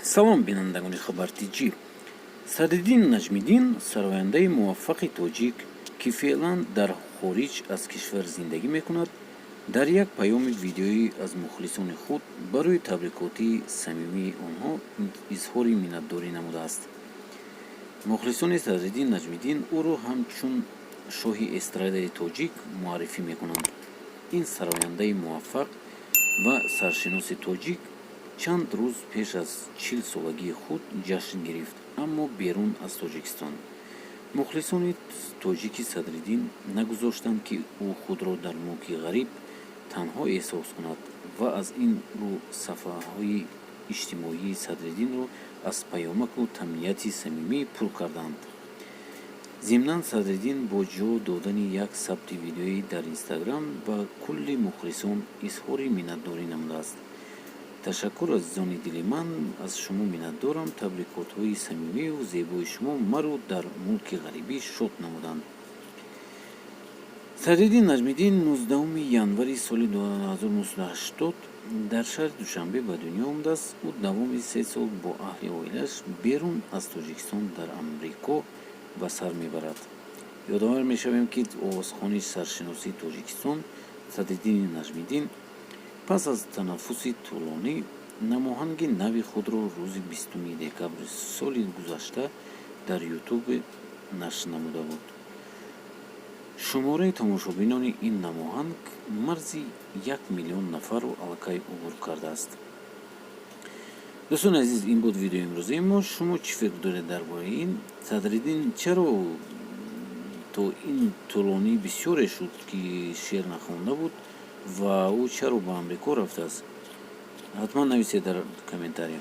Салом, бинандагони Хабар Тҷ. Садриддин Наҷмиддин, сарояндаи муваффақи тоҷик, ки феълан дар хориҷ аз кишвар зиндагӣ мекунад, дар як паёми видеоӣ аз мухлисони худ барои табрикоти самимии онҳо изҳори миннатдорӣ намудааст. Мухлисони Садриддин Наҷмиддин ӯро ҳамчун шоҳи эстрадаи тоҷик муаррифӣ мекунанд. Ин сарояндаи муваффақ ва саршиноси тоҷик чанд рӯз пеш аз 40-солагии худ ҷашн гирифт, аммо берун аз Тоҷикистон. Мухлисони тоҷики Садриддин нагузоштанд, ки ӯ худро дар мулки ғариб танҳо эҳсос кунад ва аз ин рӯ саҳфаҳои иҷтимоии Садриддинро аз паёмаку таҳнияти самимӣ пур карданд. Зимнан, Садриддин бо ҷо додани як сабти видеоӣ дар Инстаграм ба кулли мухлисон изҳори миннатдорӣ намудааст. «Ташаккур, азизони дили ман, аз шумо миннатдорам. Табрикотҳои самимию зебои шумо маро дар мулки ғарибӣ шод намуданд». Садриддин Наҷмиддин 19 январи соли 1980 дар шаҳри Душанбе ба дунё омадааст. Ӯ давоми 3 сол бо аҳли оилааш берун аз Тоҷикистон, дар Амрико ба сар мебарад. Ёдовар мешавем, ки овозхони саршиносии Тоҷикистон Садриддини Наҷмиддин пас аз танаффуси тӯлонӣ намоҳанги нави худро рӯзи 20 декабри соли гузашта дар Ютуб нашр намуда буд. Шумораи тамошобинони ин намоҳанг марзи 1 миллион нафарро аллакай убур кардааст. Дӯстони азиз, ин буд видеои имрӯзаи мо. Шумо чӣ фикр доред дар бораи ин? Садриддин чаро то ин тӯлонӣ бисёре шуд, ки шеър нахонда буд, ва ӯ чаро ба Амрико рафтааст? Ҳатман нависед дар комментария.